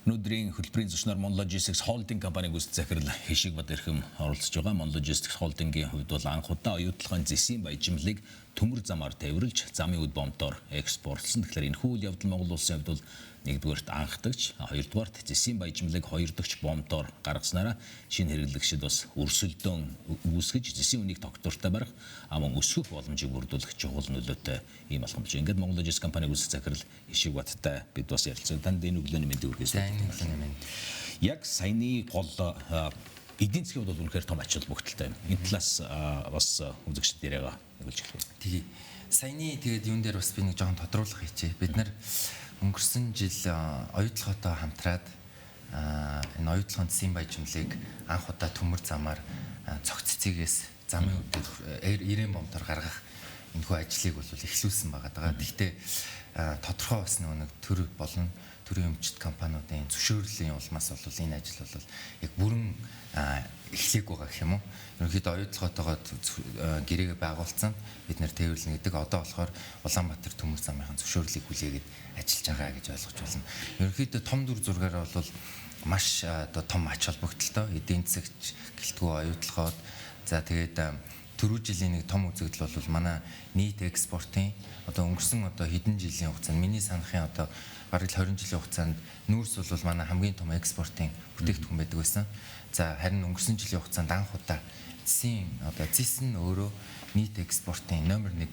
Өнөөдрийн хөтөлбөрийн зочноор Mon Logistics Holding компанийн гүйцэтгэх захирал Хишиг Бат-Эрхэм оролцож байгаа. Mon Logistics Holding-ийн хувьд бол анх удаа оюутлогын зэсийн баяжмалыг төмөр замаар тээвэрлж, замын үд бомтоор экспортлсон. Тэгэхээр энэхүү үйл явдал Монгол улсын хувьд бол нэгдүгээрт анхдагч, хоёрдугаарт зэсийн баяжмалыг хоёр дахь бомтоор гаргаснараа шинэ хэрэглэгчид бас өрсөлдөөн үүсгэж, зэсийн үнийг тогтвортой барих, мөн өсгөх боломжийг бүрдүүлэх чухал нөлөөтэй ийм алхам болж. Ингээд Монгол Логистик компани гүйцэтгэх захирал Хишиг Баттай бид бас ярилцсан. Танд энэ өглөөний мэндийг хүргэе. За, энэ өглөөний мэнд. Яг саяны гол эдийн засгийн хувьд бол үнэхээр том ач холбогдолтой юм. Энэ талаас бас үзэгчид яриагаа нэгүүлж эхлэв. Тэгээ. Саяны тэгээд юун дээр бас би нэг жоохон тодруулах хийчээ. Бид нар өнгөрсөн жил оюутлоготой хамтраад энэ оюутлогын зэсийн баяжмалыг анх удаа төмөр замаар цогц цэцгээс замын үдээр 90 бомтоор гаргах энэхүү ажлыг бол эхлүүлсэн байгаа даа. Гэхдээ тодорхой бас нэг төр болон төрийн өмчт компаниудын зөвшөөрлийн улмаас бол энэ ажил бол яг бүрэн эхлэегүй байгаа гэх юм уу. Ерөнхийдөө оюутлогоотойгоо гэрээгээ байгуулсан, бид нэр тээвэрлэнэ гэдэг. Одоо болохоор Улаанбаатар төмөр замынхаа зөвшөөрлийг хүлээгээд ажиллаж байгаа гэж ойлгож байна. Ерөнхийдөө том дүр зургаараа бол маш одоо том ач холбогдолтой эдийн засагч гэлтгүү оюутлогоод, за тэгээд түрүү жилийн нэг том үзэгдэл бол манай нийт экспортын одоо өнгөрсөн одоо хэдэн жилийн хугацаанд миний санахын одоо бараг л 20 жилийн хугацаанд нүүрс бол манай хамгийн том экспортын бүтээгдэхүүн байдаг байсан. За харин өнгөрсөн жилийн хугацаанд анх удаа зэсийн одоо зэс нь өөрөө нийт экспортын номер 1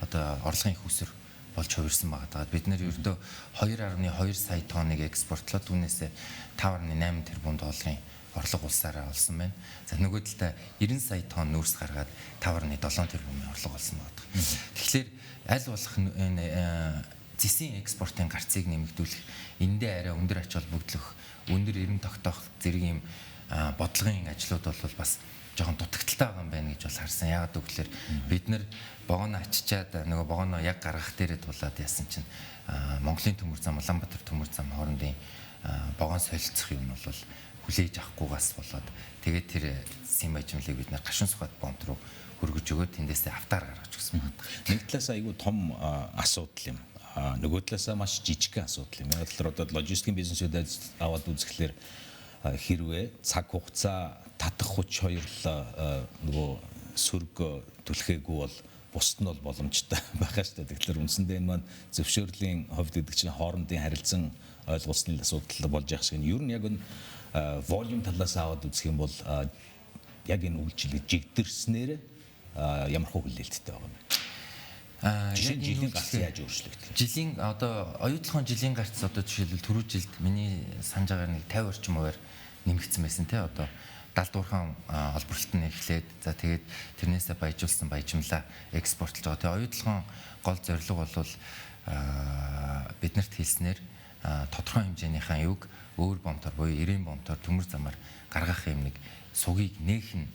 одоо орлогын их усэр болж хувирсан байгаа. Бид нэр ердөө 2.2 сая тонныг экспортлоод түүнээс 5.8 тэрбум долларын орлого улсаараа олсон байна. За нөгөө талдаа 90 сая тонн нүүрс гаргаад 5.7 тэрбумын орлого олсон байна. Тэгэхээр аль болох энэ зэсийн экспортын гарцыг нэмэгдүүлэх, эндээ арай өндөр ач холбогдлох, өндөр эрен тогтоох зэрэг юм бодлогын ажлууд бол бас жоохон дутагдaltaй байгаа юм байна гэж бол харсан. Яагаад гэвэл бид нэр вогоно ачичаад нөгөө вогоно яг гаргах дээрээ тулаад яасан чинь Монголын төмөр зам, Улаанбаатар төмөр зам хоорондын вогон солилцох юм нь бол хүлээж авахгүйгаас болоод тэгээд тэр зэсийн баяжмалыг бид нэр гашуун сухад бомт руу хөргөж өгөөд тэндээсээ автаар гаргаж өгсөн байна. Нэг талаас айгүй том асуудал юм. Нөгөө талаасаа маш жижигхэн асуудал юм. Яг л одоо логистикийн бизнесүүдэд аваад үзэхлээр хэрвээ цаг хугацаа татах хүч хоёр л нөгөө сөрөг түлхээгүй бол бусд нь бол боломжтой байгаа шүү дээ. Тэгэхээр үндсэндээ энэ маань зөвшөөрлийн хувьд гэдэг чинь хоорондын харилцан ойлголцны асуудал болж явах шиг. Ер нь яг энэ волюм талаас аваад үзэх юм бол яг энэ үйлчилгээ жигдэрснээр ямар хөө хүлээлттэй байгаа юм бэ? Жишээ нь жилийн гарц яаж өөрчлөгдөх вэ? Жилийн одоо оюутлогын жилийн гарц одоо жишээлбэл түрүү жилд миний санаж байгаагаар нэг 50 орчим хувиар нэмэгдсэн байсан тий. Одоо далдуурхан олборлолт нь эхлээд за тэгээд тэрнээсээ баяжуулсан баяжмалаа экспортлж байгаа. Тэгээ оюутлогын гол зорилго бол биднэрт хэлснээр тодорхой хэмжээнийхээ юг өөр бомтоор буюу 90 бомтоор төмөр замаар гаргах юм нэг сугийг нээх нь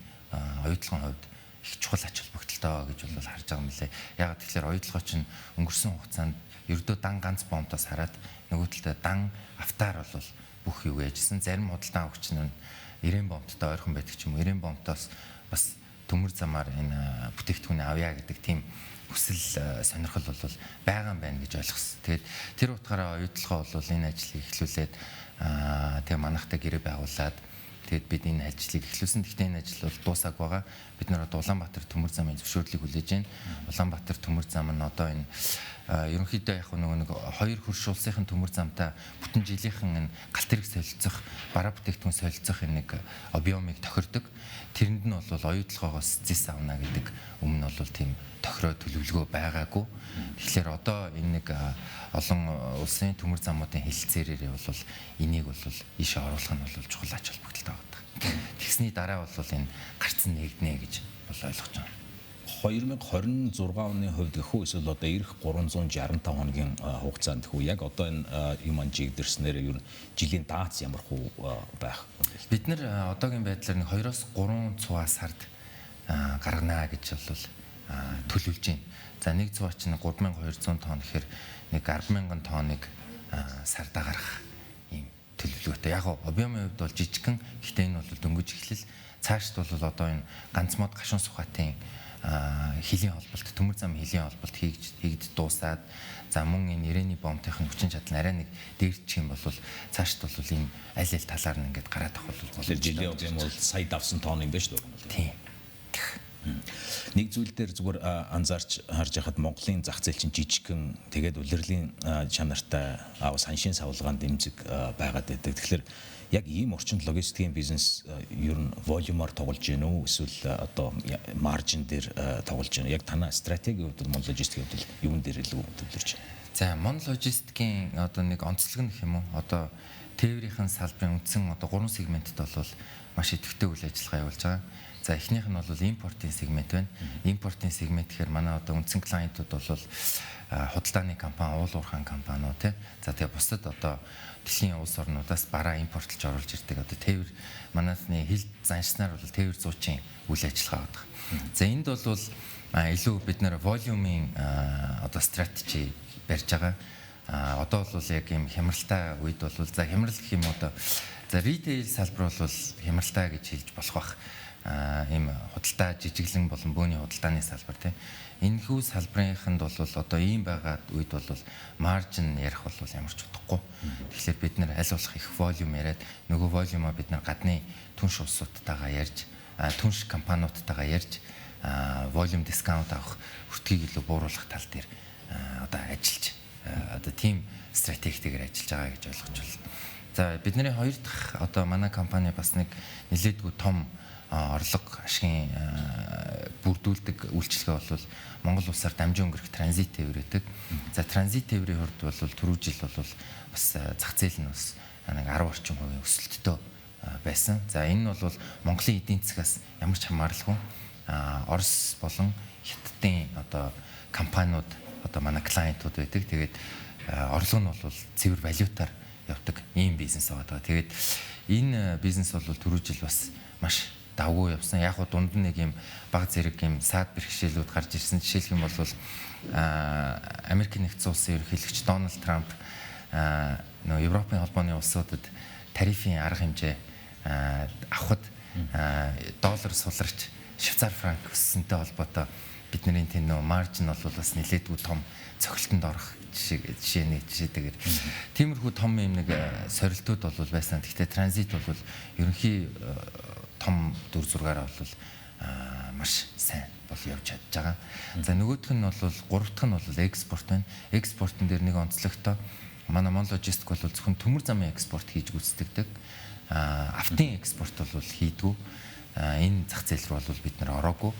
оюутлогын хувьд их чухал ач холбогдолтой гэж бол харж байгаа юм лээ. Яагаад тэгэхээр оюутлогоо чинь өнгөрсөн хугацаанд ердөө дан ганц бомтоос хараад нөгөө талдаа дан автаар бол бүх юу яжсэн. Зарим худалдан авагч нь 90 бомттой ойрхон байдаг ч юм уу 90 бомтоос бас төмөр замаар энэ бүтээгдэхүүнээ авъя гэдэг тийм хүсэл сонирхол бол байгаа юм байна гэж ойлгосон. Тэгээд тэр утгаараа оюутлогоо бол энэ ажлыг эхлүүлээд тэгээ манайхтай гэрээ байгуулад тэгээд бид энэ ажлыг эхлүүлсэн. Гэхдээ энэ ажил бол дуусаагүй байгаа. Бид нар одоо Улаанбаатар төмөр замын зөвшөөрлийг хүлээж байна. Улаанбаатар төмөр зам нь одоо энэ ерөнхийдөө яг нөгөө нэг хоёр хөрш улсынхын төмөр замтай бүтэн жилийнхэн энэ галт тэрэг солилцох, бараа бүтээгдэхүүн солилцох энэ нэг объемыг тохирдог. Тэрэнд нь бол оюутлогоогоос зэс авна гэдэг өмнө нь бол тийм тохироо төлөвлөгөө байгаагүй. Тэгэхээр одоо энэ нэг олон улсын төмөр замуудын хэлэлцээрээ бол энийг бол ийшээ оруулах нь бол чухал ач холбогдолтой байна. Тэгсний дараа бол энэ гарц нь нэгднэ гэж бол ойлгож байна. 2026 оны хувьд гэх үү эсвэл одоо ирэх 365 хоногийн хугацаанд гэх үү яг одоо энэ юм жигдэрснээр ер нь жилийн даац ямар хуу байх вэ? Бид нэр одоогийн байдлаар нэг 2-3 цуваа сард гаргана гэж бол төлөвлөж байна. За нэг цуваа чинь 3200 тонн гэхээр нэг 10,000 тонныг сардаа гаргах ийм төлөвлөгөөтэй. Яг объемын хувьд бол жижигхэн, гэхдээ энэ бол дөнгөж эхлэл. Цаашд бол одоо энэ ганц мод гашуун сухатын Хөлийн холболт, төмөр зам хөлийн холболт хийгд дуусаад, за мөн энэ Ирэний бомбын хүчин чадал нь арай нэг дээрчих юм бол цаашд бол энэ аль аль талаар нь ингээд гараад авах бол жилийн хувьд юм бол сая давсан тоон юм байна шүү дээ. Тийм. Нэг зүйл дээр зүгээр анзаарч харж байхад Монголын зах зээл чинь жижигхэн, тэгээд улирлын чанартай саншийн савлгаан дэмзэг байгаад байдаг. Тэгэхээр яг ийм орчинд логистикийн бизнес ер нь volume оор тоглож гэнэ үү, эсвэл одоо margin дээр тоглож гэнэ үү? Яг танай стратегийн хувьд, Мон логистикийн хувьд юун дээр илүү төвлөрч байна? За, Мон логистикийн одоо нэг онцлог нь гэх юм уу? Одоо тээврийн салбарын үндсэн одоо 3 сегментэд бол маш идэвхтэй үйл ажиллагаа явуулж байгаа. За, эхнийх нь бол импортын сегмент байна. Импортын сегмент гэхээр манай одоо үндсэн client ууд бол худалдааны компани, уул уурхайн компаниуд, тий. За, тэгээ бусад одоо дэлхийн улс орнуудаас бараа импортлж оруулж ирдэг. Одоо тээвэр манайхны хил заншнаар бол тээвэр зуучийн үйл ажиллагаа байдаг. За, энд бол илүү бид нар volume ын одоо стратеги барьж байгаа. Одоо бол яг ийм хямралтай үед бол, за, хямрал гэх юм одоо, за, retail салбар бол хямралтай гэж хэлж болох бах, ийм худалдаа, жижиглэн болон бөөний худалдааны салбар, тийм. Энэхүү салбарынханд бол одоо ийм байгаа үед бол margin ярих бол ямар ч утгагүй. Тэгэхээр бид нар аль болох их volume яриад, нөгөө volume оо бид нар гадны түнш улсуудтайгаа ярьж, түнш компаниудтайгаа ярьж, volume discount авах, өртгийг илүү бууруулах тал дээр одоо ажиллаж, одоо тийм стратегтэйгээр ажиллаж байгаа гэж ойлгож байна. За, бидний хоёр дахь одоо манай компани бас нэг нэлээдгүй том орлого, ашигын бүрдүүлдэг үйлчилгээ бол Монгол улсаар дамжин өнгөрөх транзит тээвэр байдаг. За, транзит тээврийн хувьд бол түрүү жил бол бас зах зээл нь бас нэг 10 орчим хувийн өсөлттэй байсан. За, энэ нь бол Монголын эдийн засгаас ямар ч хамааралгүй Орос болон Хятадын одоо компаниуд одоо манай client ууд байдаг. Тэгээд орлого нь бол цэвэр валютаар явдаг ийм бизнес байгаа. Тэгээд энэ бизнес бол түрүү жил бас маш давгүй явсан. Яг гоо дунд нь нэг юм баг зэрэг юм саад бэрхшээлүүд гарч ирсэн. Жишээлх юм бол Америк нэгдсэн улсын ерөнхийлөгч Дональд Трамп нөө Европын холбооны улсуудад тарифын арга хэмжээ авахад доллар суларч, Швейцар франк өссөнтэй холбоотой бидний тийм нөө margin бол бас нэлээдгүй том цохилтонд орох жишээ, нэг жишээтэйгээр тиймэрхүү том юм нэг сорилтууд бол байсан. Гэхдээ транзит бол ерөнхий том дүр зургаараа бол маш сайн бол явж чадж байгаа. За, нөгөөх нь бол, гурав дахь нь бол экспорт байна. Экспортын дээр нэг онцлогтой, манай Мон логистик бол зөвхөн төмөр замын экспорт хийж гүйцэтгэдэг. Автын экспорт бол хийдгүү. Энэ зах зээл рүү бол бид нар ороогүй.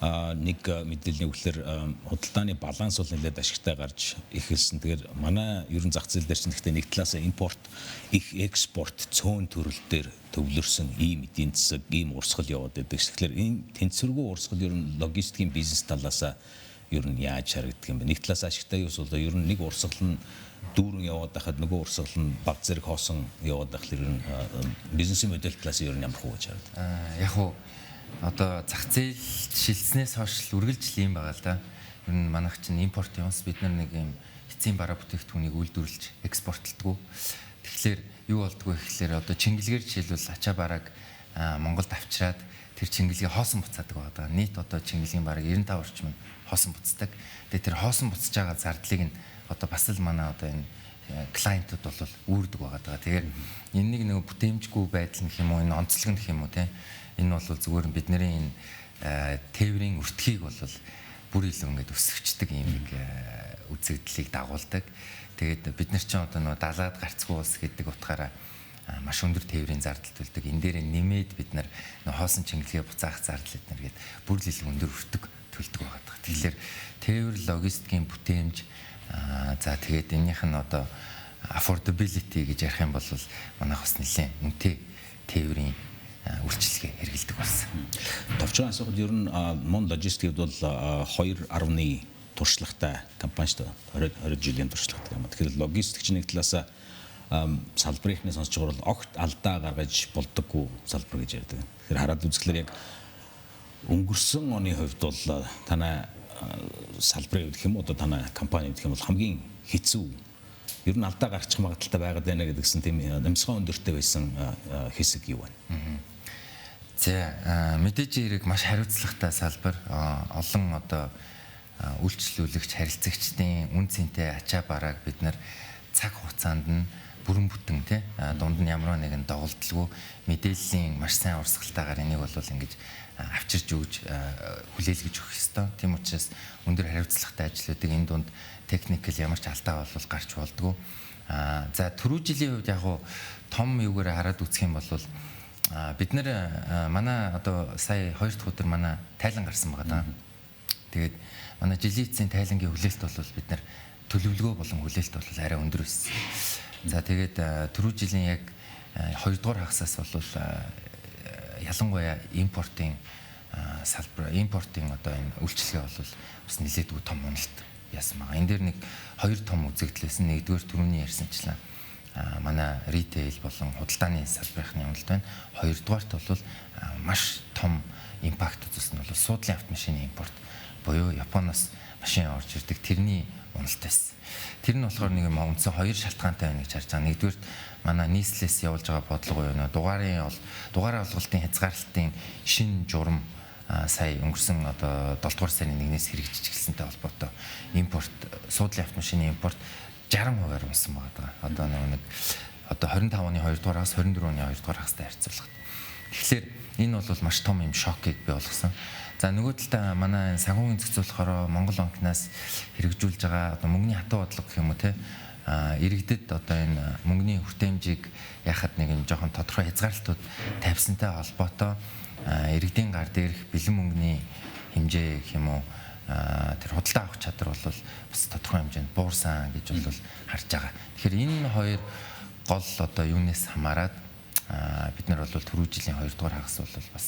Нэг мэдээллийн үгээр худалдааны баланс бол нэлээд ашигтай гарч эхэлсэн. Тэгэхээр манай ерөн зах зээл дээр чинь гэхдээ нэг талаас импорт их, экспорт цөөн төрөл дээр төвлөрсөн ийм эдийн засаг, ийм урсгал яваад байдаг. Тэгэхээр энэ тэнцвэргүй урсгал ер нь логистикийн бизнес талаас ер нь яаж харагддаг юм бэ? Нэг талаас ашигтай юус бол ер нь нэг урсгал нь дүүрэн яваад байхад нөгөө урсгал нь баг зэрэг хоосон яваад байхлаар ер нь бизнесийн модель талаас ер нь ямар хүү гэж харагдав? Яг уу одоо зах зээл шилжснээс хойш л үргэлжил юм байгаа л да. Ер нь манайх чинь импорт юмс, бид нар нэг юм эцсийн бараа бүтээгдэхүүнийг үйлдвэрлэж экспортлдгоо. Тэгэхээр юу болдгоо гэхлээр одоо чингэлгээр жишээлбэл ачаа барааг Монголд авчираад тэр чингэлгийг хоосон буцаадаг байгаа. Нийт одоо чингэлгийн бараг 95 орчим нь хоосон буцдаг. Тэгээ тэр хоосон буцаж байгаа зардлыг нь одоо бас л манай одоо энэ client ууд бол үүрдэг байгаа даа. Тэгэхээр энэ нэг нөгөө бүтээмжгүй байдал гэх юм уу, энэ онцлог гэх юм уу, те. Энэ бол зүгээр бидний энэ тээврийн өртгийг бол бүр илүү ингээд өсгөчдөг юм нэг үзэгдлийг дагуулдаг. Тэгээд бид нар чинь одоо нөгөө далаад гарцгүй улс гэдэг утгаараа маш өндөр тээврийн зардал төлдөг. Энэ дээр нэмээд бид нар хоосон чингэлгээ буцаах зардал эднэр гээд бүр л илүү өндөр өртөг төлдөг байгаа. Тэгэхээр тээвэр логистикийн бүтээмж, за, тэгээд энийх нь одоо affordability гэж ярих юм бол манайх бас нэлээд үнэтэй тээврийн үйлчилгээ хэрэглэдэг болсон. Товчхон асуухад ер нь Мон логистикийн бол 2.1 туршлагатай компани шүү дээ. 20 20 жилийн туршлагатай юм. Тэгэхээр логистик чинь нэг талаас салбарын ихний сонсож байгаа бол огт алдаа гаргаж болдоггүй салбар гэж ярьдаг. Тэгэхээр хараад үзэхлээр яг өнгөрсөн оны хувьд бол танай салбарын хувьд гэх юм уу, одоо танай компани гэх юм бол хамгийн хэцүү, ер нь алдаа гарчих магадлалтай байгаад байна гэдгсэн тийм амьсгаа өндөртэй байсан хэсэг юу вэ? За, мэдээж хэрэг маш хариуцлагатай салбар, олон одоо үйлчлүүлэгч, харилцагчдын үн цэнтэй ачаа барааг бид нар цаг хугацаанд нь бүрэн бүтэн тий дунд нь ямар нэгэн доголдолгүй мэдээллийн маш сайн урсгалтайгаар энийг бол ингэж авчирч өгж хүлээлгэж өгөх ёстой. Тийм учраас өндөр хариуцлагатай ажлуудыг энэ дунд техникэл ямар ч алдаа бол гарч болдгоо. За, түрүү жилийн хувьд яг том юугаар хараад үзэх юм бол бид нэр манай одоо сая 2 дахь өдөр манай тайлан гарсан байгаа даа. Тэгээд манай жилийн эцсийн тайлангийн хүлээлт бол бид нар төлөвлөгөө болон хүлээлт бол арай өндөр байсан. За, тэгээд түрүү жилийн яг 2 дугаар хагасаас бол ялангуяа импортын салбар, импортын одоо энэ үйлчилгээ бол бас нэлээдгүй том уналт яасан байгаа. Энэ дээр нэг хоёр том үзэгдэл байсан. Нэгдүгээр түрүүний ярьсанчлан манай retail болон худалдааны салбарын уналт байна. Хоёрдугаарт бол маш том impact үзүүлсэн нь бол суудлын автомашины импорт буюу Японоос машин орж ирдэг тэрний уналт байсан. Тэр нь болохоор нэг юм үндсэн хоёр шалтгаантай байна гэж харж байгаа. Нэгдүгээрт манай нийслэлээс явуулж байгаа бодлого юу нэ дугаараа олголтын хязгаарлалтын шинэ журам сая өнгөрсөн одоо 7 дугаар сарын 1-ээс хэрэгжиж эхэлсэнтэй холбоотой импорт, суудлын автомашины импорт 60%-аар унсан байгаа. Одоо нэг одоо 25 оны 2 дугаар хагас 24 оны 2 дугаар хагастай харьцуулахад. Тэгэхээр энэ бол маш том юм шокийг бий болгосон. За, нөгөө талдаа манай санхүүгийн зохицуулахаараа Монгол банкнаас хэрэгжүүлж байгаа одоо мөнгөний хатуу бодлого гэх юм уу те, иргэдэд одоо энэ мөнгөний хүртээмжийг яхад нэг юм жоохон тодорхой хязгаарлалтууд тавьсантай холбоотой иргэдийн гар дээрх бэлэн мөнгөний хэмжээ гэх юм уу, тэр худалдаа авах чадвар бол бас тодорхой хэмжээнд буурсан гэж бол харж байгаа. Тэгэхээр энэ хоёр гол одоо юунаас хамаарат бид нар бол түрүү жилийн 2 дугаар хагас бол бас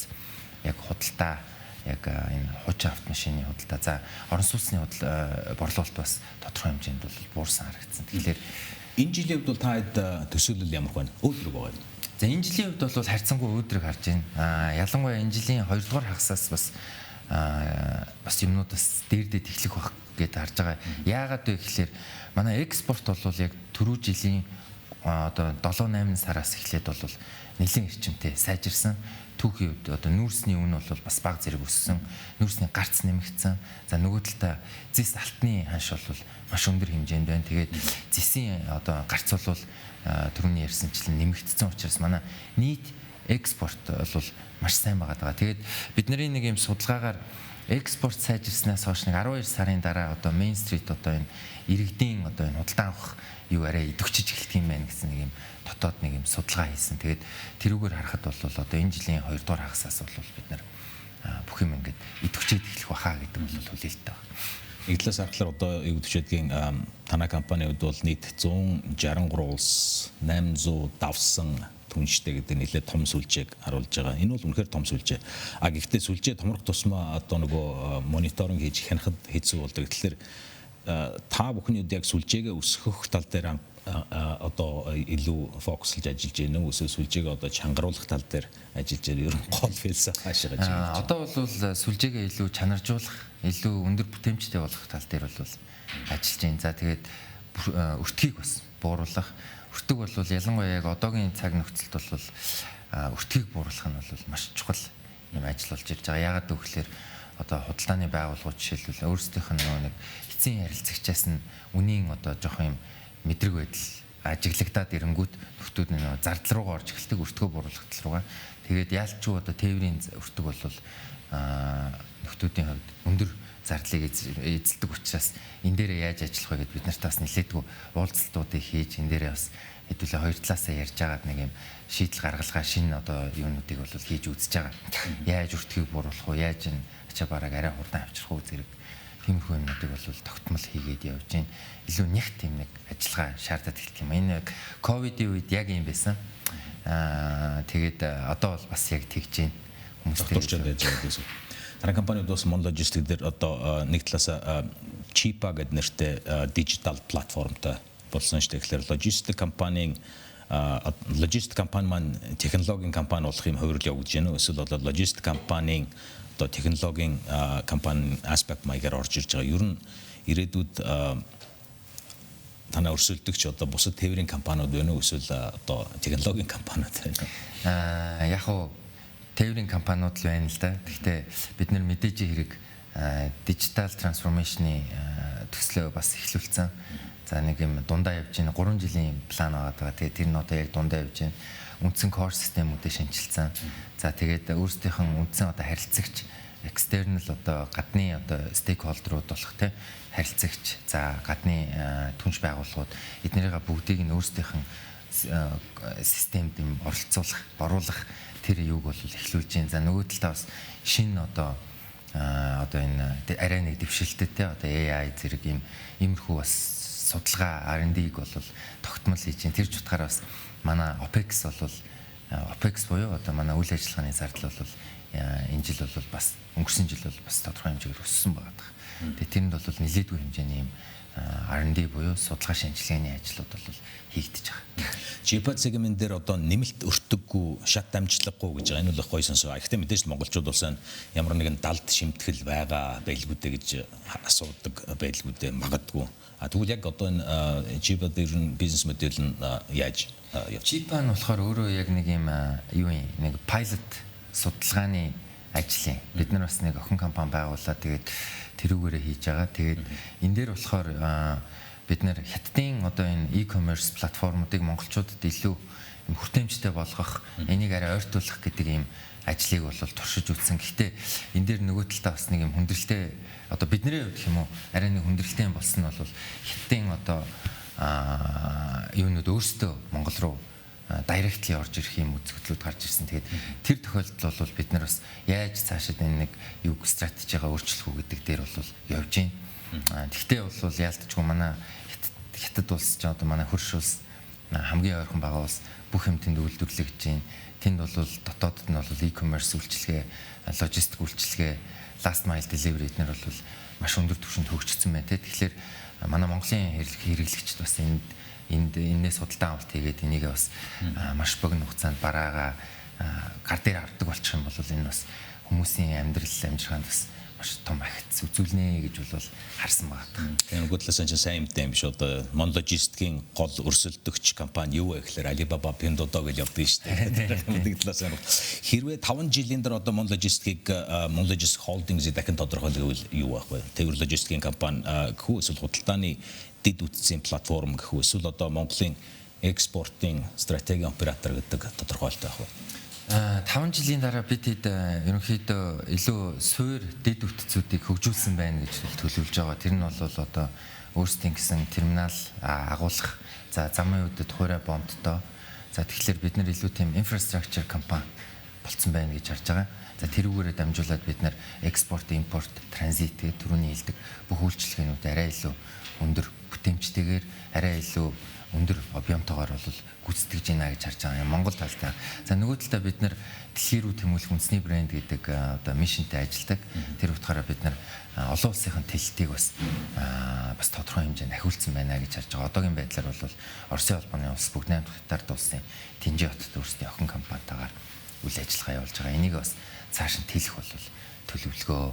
яг худалдаа, яг энэ хуучин автомашины худалдаа, за орон сууцны борлуулалт бас тодорхой хэмжээнд бол буурсан харагдсан. Тэгэхээр энэ жилийн хувьд бол та хэд төсөөлөл ямар байна? Өөдрөг байгаа юм. За, энэ жилийн хувьд бол харьцангуй өөдрөг харж байна. Ялангуяа энэ жилийн 2 дугаар хагасаас бас юмнууд бас дээр дээд эхлэх байх гэдээ харж байгаа. Яагаад вэ гэхлээр манай экспорт бол яг түрүү жилийн одоо 7 8 сараас эхлээд бол нэлээд эрчимтэй сайжирсан. Түүхийн хувьд одоо нүүрсний үн бол бас бага зэрэг өссөн. Нүүрсний гарц нэмэгдсэн. За, нөгөө талдаа зэс алтны ханш бол маш өндөр хэмжээнд байна. Тэгээд зэсийн одоо гарц бол түрүүний ярьсанчлан нэмэгдсэн учраас манай нийт экспорт бол маш сайн байгаа даа. Тэгээд бидний нэг юм судалгаагаар экспорт сайжирснаас хойш нэг 12 сарын дараа одоо Main Street, одоо энэ иргэдийн одоо энэ худалдаа авах юу арай идэвхжиж эхэлдэг юм байна гэсэн нэг юм дотоод нэг юм судалгаа хийсэн. Тэгээд тэрүүгээр харахад бол одоо энэ жилийн 2 дугаар хагасаас бол бид нар бүх юм ингээд идэвхжээд эхлэх баха гэдэг бол хүлээлттэй байна. Нэг талаас харахаар одоо юу гэдэг чидгийн танай компани хувьд бол нийт 163 улс 800 давсан түнштэй гэдэг нэлээд том сүлжээг харуулж байгаа. Энэ бол үнэхээр том сүлжээ. А гэхдээ сүлжээ томрох тусмаа одоо нөгөө мониторинг хийж хянахад хэцүү болдог. Тэгэхээр та бүхний яг сүлжээгээ өсгөх тал дээр одоо илүү фокуслж ажиллаж байна уу, эсвэл сүлжээгээ одоо чангаруулах тал дээр ажиллаж байна? Ер нь гол философи хаашаа гэж байна? Одоо бол сүлжээгээ илүү чанаржуулах, илүү өндөр бүтээмжтэй болгох тал дээр бол ажиллаж байна. За, тэгээд өртгийг бас бууруулах. Өртөг бол ялангуяа яг одоогийн цаг нөхцөлд бол өртгийг бууруулах нь бол маш чухал юм ажил болж ирж байгаа. Яагаад гэвэл одоо худалдааны байгууллагууд жишээлбэл өөрсдийнх нь нөгөө нэг эцсийн харилцагчаас нь үнийн одоо жоохон юм мэдрэг байдал ажиглагдаад ирэнгүүт нөхдүүд нь нөгөө зардал руугаа орж эхэлдэг, өртгөө бууруулах тал руугаа. Тэгээд яалчгүй одоо тээврийн өртөг бол нөхдүүдийн хувьд өндөр зардлыг эзэлдэг учраас энэ дээрээ яаж ажиллах вэ гэдээ бид нарт бас нэлээдгүй уулзалтуудыг хийж, энэ дээрээ бас хэдүүлээ хоёр талаасаа ярьж агаад нэг юм шийдэл гаргалгаа, шинэ одоо юунуудыг бол хийж үзэж байгаа. Яаж өртгийг бууруулах уу, яаж энэ ачаа барааг арай хурдан авчрах уу зэрэг тиймэрхүү юмнуудыг бол тогтмол хийгээд явж байна. Илүү нэг тийм нэг ажиллагаа шаардаад эхэлдэг юм. Энэ яг ковидын үед яг юм байсан. Тэгээд одоо бол бас яг тэгж байна. Хүмүүстэй байж байгаа гэсэн. Танай компаниуд бас Mon Logistics дээр одоо нэг талаас Chipa гэдэг нэртэй дижитал платформтой болсон шүү дээ. Тэгэхээр логистик компанийн логистик компани маань технологийн компани болох юм хувирал явагдаж байна уу? Эсвэл одоо логистик компанийн одоо технологийн компани аспект маягаар орж ирж байгаа. Ер нь ирээдүйд танай өрсөлдөгч одоо бусад тээврийн компаниуд байна уу, эсвэл одоо технологийн компаниуд байна уу? Яг уу тээврийн компаниуд л байна л да. Гэхдээ бид нар мэдээж хэрэг digital transformation-ы төслөө бас эхлүүлсэн. За, нэг юм дундаа явж байна. 3 жилийн план байгаа. Тэгээд тэр нь одоо яг дундаа явж байна. Үндсэн core системүүдээ шинэчилсэн. За, тэгээд өөрсдийнх нь үндсэн одоо харилцагч, external, одоо гадны одоо stakeholder ууд болох те харилцагч, за, гадны түнш байгууллагууд, эднэрийг бүгдийг нь өөрсдийнх нь системд юм оролцуулах, оруулах тэр юуг бол эхлүүлж байна. За, нөгөө талдаа бас шинэ одоо энэ арай нэг дэвшилттэй те одоо AI зэрэг юм иймэрхүү бас судалгаа, R&D-г бол тогтмол хийж байна. Тэр ч утгаараа бас манай OPEX бол, OPEX буюу одоо манай үйл ажиллагааны зардал бол энэ жил бол бас, өнгөрсөн жил бол бас тодорхой хэмжээгээр өссөн байгаа даа. Тэгээ тэрэнд бол нэлээдгүй хэмжээний юм R&D буюу судалгаа шинжилгээний ажлууд бол хийгдэж байгаа. Jipa сегмент дээр одоо нэмэлт өртөггүй, шат амжлаггүй гэж байгаа. Энэ бол гоё сонсоо. Гэхдээ мэдээж монголчууд болсон ямар нэгэн далд шимтгэл байгаа байлгүй дээ гэж асуудаг байлгүй дээ магадгүй. А тэгвэл яг одоо энэ Jipa дээр нь бизнес модель нь яаж явж? Jipa нь болохоор өөрөө яг нэг юм юу юм, нэг pilot судалгааны ажил юм. Бид нар бас нэг охин компани байгуулад, тэгээд тэрүүгээрээ хийж байгаа. Тэгээд энэ дээр болохоор бид нар Хятадын одоо энэ e-commerce платформуудыг монголчуудад илүү юм хүртээмжтэй болгох, энийг арай ойртуулах гэдэг ийм ажлыг бол туршиж үзсэн. Гэхдээ энэ дээр нөгөө талдаа бас нэг юм хүндрэлтэй, одоо бидний хувьд гэх юм уу, арай нэг хүндрэлтэй юм болсон нь бол Хятадын одоо юунууд өөрсдөө Монгол руу directly орж ирэх юм үзэгдлүүд гарч ирсэн. Тэгээд тэр тохиолдолд бол бид нар бас яаж цаашид энэ нэг юг стратегигаа өөрчлөх үү гэдэг дээр бол явж байна. Тэгтээ бол яалтчгүй манай Хятад улс ч одоо манай хөрш улс, хамгийн ойрхон байгаа улс, бүх юм тэнд үйлдвэрлэгдэж байна. Тэнд бол дотоодод нь бол e-commerce үйлчилгээ, логистик үйлчилгээ, last mile delivery эднэр бол маш өндөр түвшинд хөгжсөн байна те. Тэгэхээр манай Монголын хэрэглэгчд бас энд энд энээс худалдан авалт хийгээд, энийг бас маш богино хугацаанд бараагаа гар дээр авдаг болчих юм бол энэ бас хүмүүсийн амьдрал амжиргаанд бас маш том ахиц үзүүлнэ гэж бол харсан байгаа. Тэгээ нөгөө талаас нь чинь сайн юмтай юм биш, одоо Монлогистикийн гол өрсөлдөгч компани юу вэ гэхээр Alibaba, Pinduoduo гэж явдаг шүү дээ. Нэг талаас нь хэрвээ 5 жилийн дараа одоо Монлогистикийг, Монлогистик Holdings-ийг дахин тодорхойлбол юу байх вэ? Тээвэр логистикийн компани гэх үү, эсвэл худалдааны дэд бүтцийн платформ гэх үү, эсвэл одоо Монголын экспортын стратегийн оператор гэдэг тодорхойлолт байх уу? 5 жилийн дараа бид хэд ерөнхийдөө илүү суур дэд бүтцүүдийг хөгжүүлсэн байна гэж төлөвлөж байгаа. Тэр нь бол одоо өөрсдийн гэсэн терминал агуулах, за, замын үдэд хуурай бомттой. За, тэгэхээр бид нар илүү тийм infrastructure компани болцсон байна гэж харж байгаа. За, тэрүүгээрээ дамжуулаад бид нар экспорт, импорт, транзит гэх түрүүний хэлдэг бүх үйлчилгээнүүд арай илүү өндөр бүтээмжтэйгээр, арай илүү өндөр объем тойгоор бол гүйцэтгэж байна гэж харж байгаа юм Монгол талдаа. За, нөгөө талдаа бид нар дэлхий рүү тэмүүлэх үндэсний брэнд гэдэг одоо mission тэй ажилладаг. Тэр утгаараа бид нар олон улсынхын тэлтийг бас тодорхой хэмжээнд ахиулсан байна гэж харж байгаа. Одоогийн байдлаар бол Оросын холбооны улс, Бүгд найрамдах Хятад улсын Тэнжин хотод өөрсдийн охин компанитайгаар үйл ажиллагаа явуулж байгаа. Энийг бас цааш нь тэлэх бол төлөвлөгөө,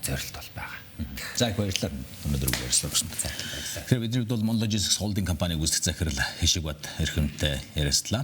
зорилт бол байгаа. За, их баярлалаа. Өнөөдөр үг ярьслаа гэсэн. За, баярлалаа. Тэгэхээр бидний хувьд бол Mon Logistics Holding компаниг үүсгэх захирал Хишигбат Эрхэмтэй ярилцлаа.